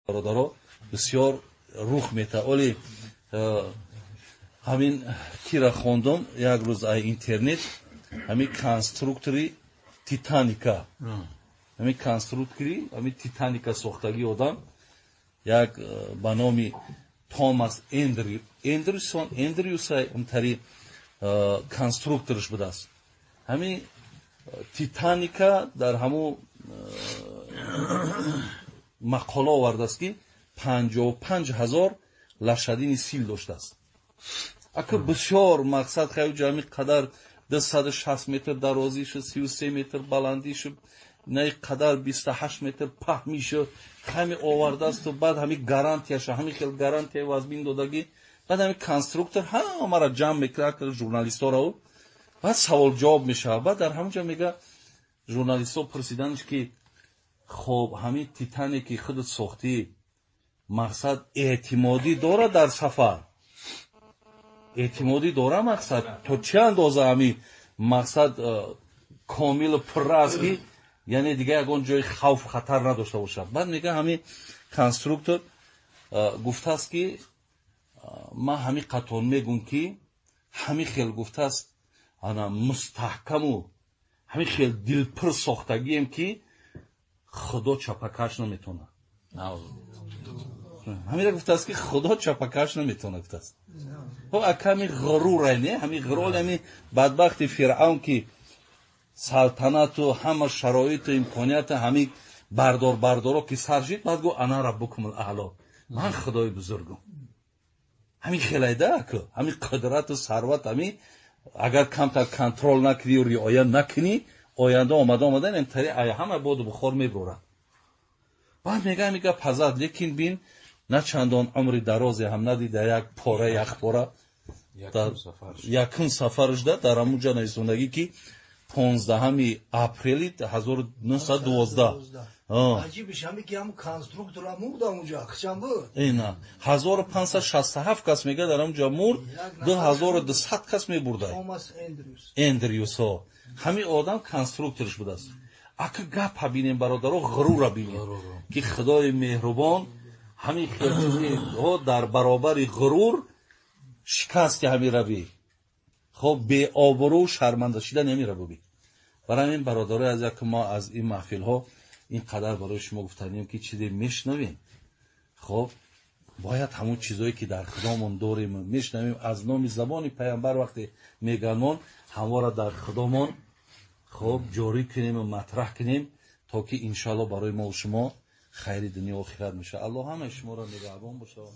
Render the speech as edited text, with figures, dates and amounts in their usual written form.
Бародаро, бисёр рух мета. Оли ҳамин кира хондум як рӯз ай интернет, ҳамин конструктори Титаника, ҳамин конструктори ҳамин Титаника сохтагӣ одам як ба номи Томас Эндрюсон, Эндрюсай умтари конструкторш будааст. Ҳамин Титаника дар ҳамун мақола овардааст, ки 55 000 лошадиный сил доштааст. Ака, бисёр мақсад хаю ҷами қадар 260 метр дарозишу, 33 метр баландишу, на қадар 28 метр паҳмишу ҳами овардаасту. Баъд ҳами гарантияша, ҳами хел гарантия вазбин додагӣ. Баъд ҳами конструктор ҳамаро ҷамъ мекунад, журналистҳоро, баъд савол ҷавоб мешавад. Баъд дар ҳамон ҷо мега, журналистҳо пурсиданш, ки хоб, ҳамин Титаники худат сохтӣ, мақсад, эътимодӣ дорад дар сафар, эътимодӣ дора, мақсад, то чӣ андоза ҳами мақсад комилу пурра аст, ки яъне дига ягон ҷои хавф хатар надошта бошад? Баъд мега, ҳамин конструктор гуфтааст, ки ман ҳамин қатор мегӯм, ки ҳамин хел гуфтааст, ана мустаҳкаму ҳамин хел дилпур сохтагием, ки Худо чапакаш наметавонад. Ҳамира гуфтааст, ки Худо чапакаш наметавонад, гуфтааст. Хоб, ака, ҳамин ғурура не, ҳамин ғурур, ҳамин бадбахти Фиръавн, ки салтанату ҳама шароиту имконияту ҳамин бардор бардоро ки сар шид, баъд гу: "Ана раббукумул аъло, ман худои бузургум". Ҳамин хелайда, аку, ҳамин қудрату сарват, ҳамин агар камтар контрол накунӣ, риоя накунӣ, оянда омада омада интари ҳама боду бухор мебурад. Баъд мега, ҳамин гап ҳазад, лекин бин, на чандон умри дарозе ҳам надида, як пора, як пора якум сафарашда дар ҳамун ҷа нависондагӣ, ки 15 апрели 1912. Аҷибиш ҳами, ки ҳам конструктора мурд ҳамунҷа, хичам буд. Ина 1567 кас, мега, дар ҳамунҷа мурд, 2200 кас мебурда. Томас Эндрюс. Эндрюсҳо, ҳамин одам конструкторш будааст. Ака, гапа бинем, бародаро, ғурура бинем, ки Худои меҳрубон ҳамин хел чизҳо дар баробари ғурур шикасти ҳамин равӣ, хоб, беобрӯ шарманда шидани ҳамин равӣ. Барои ҳамин, бародарои аз як, мо аз ин маҳфилҳо ин қадар барои шумо гуфтанем, ки чизе мешунавем, хоб, бояд ҳамон чизое, ки дар худомон дорем, мешунавем аз номи забони паямбар, вақте меганмон, ҳамвора дар худомон, хоб, ҷорӣ кунем ва матраҳ кунем, то ки иншоалло барои мо шумо хайри дунё охират мешавад. Аллоҳ ҳамаи шуморо нигаҳбон бошад.